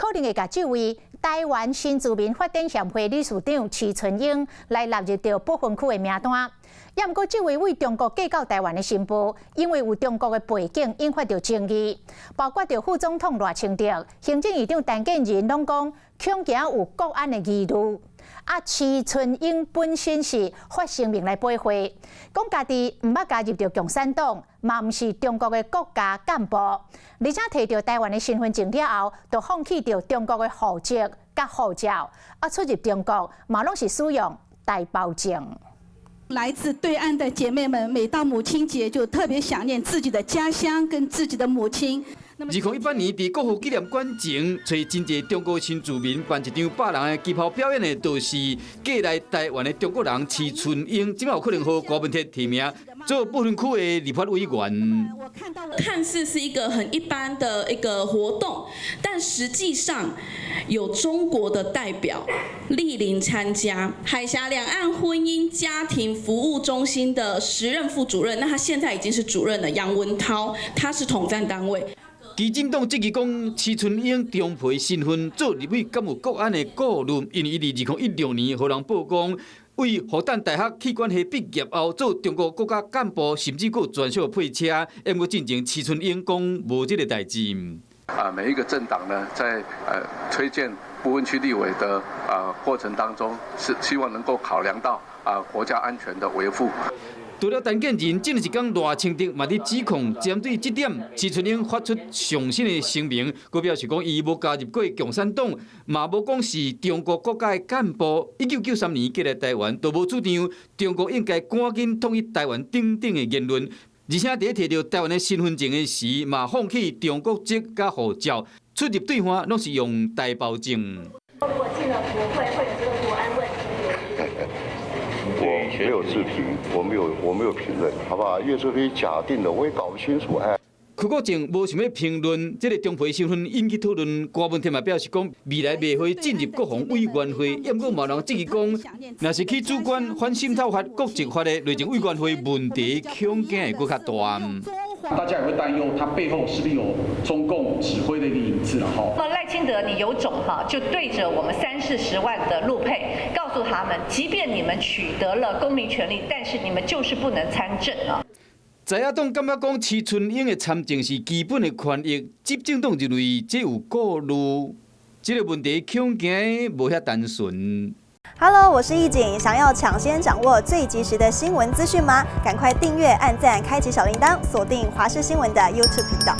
可能會共這位台灣新住民發展協會理事長徐春英來納入著不分區的名單。也毋過，這位為中國嫁到台灣的新婦，因為有中國的背景，引發著爭議。包括著副總統賴清德、行政院長陳建仁攏講，恐驚有國安的疑慮。啊，徐春英本身是發聲明來駁回，講家己毋捌加入著共產黨，嘛毋是中國的國家幹部，而且提著台灣的身份證了後，就放棄著中國的戶籍佮護照，啊，出入中國嘛攏是使用台胞證。來自對岸的姐妹們，每到母親節就特別想念自己的家鄉跟自己的母親。 2018年，佇國父紀念館前，揣真濟中國新住民辦一場百人的旗袍表演的，就是嫁來台灣的中國人徐春英，這擺有可能予柯文哲提名做不分區的立法委員。看似是一個很一般的一個活動，但實際上有中國的代表蒞臨參加。海峽兩岸婚姻家庭服務中心的時任副主任，那他現在已經是主任了，楊文濤，他是統戰單位。基進黨質疑講，徐春英中皮身份做立委，敢有國安的顧慮？因為伊佇2016年，予人曝光，為復旦大學企管系畢業後，做中國國家幹部，甚至閣專屬配車。毋過進前徐春英講無這個代誌。啊，每一個政黨呢，在推薦不分區立委的過程當中，是希望能夠考量到國家安全的維護。除了陳建仁，這一工賴清德嘛佇指控，針對這點，徐春英發出上新的聲明，閣表示講伊無加入過共產黨，嘛無講是中國國家的幹部。1993年嫁來台灣，都無主張中國應該趕緊統一台灣等等的言論。而且佇提著台灣的身份證的時，嘛放棄中國籍佮護照，出入對岸攏是用台胞證。如果進了國會，會有這個國安問題？我沒有置評，我沒有評論，好不好？因為這可以假定的，我也搞不清楚。哎，柯國正無想欲評論這個中皮身份引起討論，柯文哲嘛表示講，未來袂會進入國防委員會，毋過嘛有人質疑講，若是去主管反滲透法、國籍法的內政委員會，問題恐驚會閣較大。大家也會擔憂，他背後是不是有中共指揮的一個影子了？哈。那賴清德，你有種哈，就對着我們三四十萬的陸配，告訴他們，即便你們取得了公民權利，但是你們就是不能參政啊。在野黨感覺講，徐春英的參政是基本的權益，執政黨認為這有顧慮，這個問題恐驚無遐單純。 Hello，我是易景，想要搶先掌握最及時的新聞資訊嗎？趕快訂閱、按讚、開啟小鈴鐺，鎖定華視新聞的 YouTube 頻道。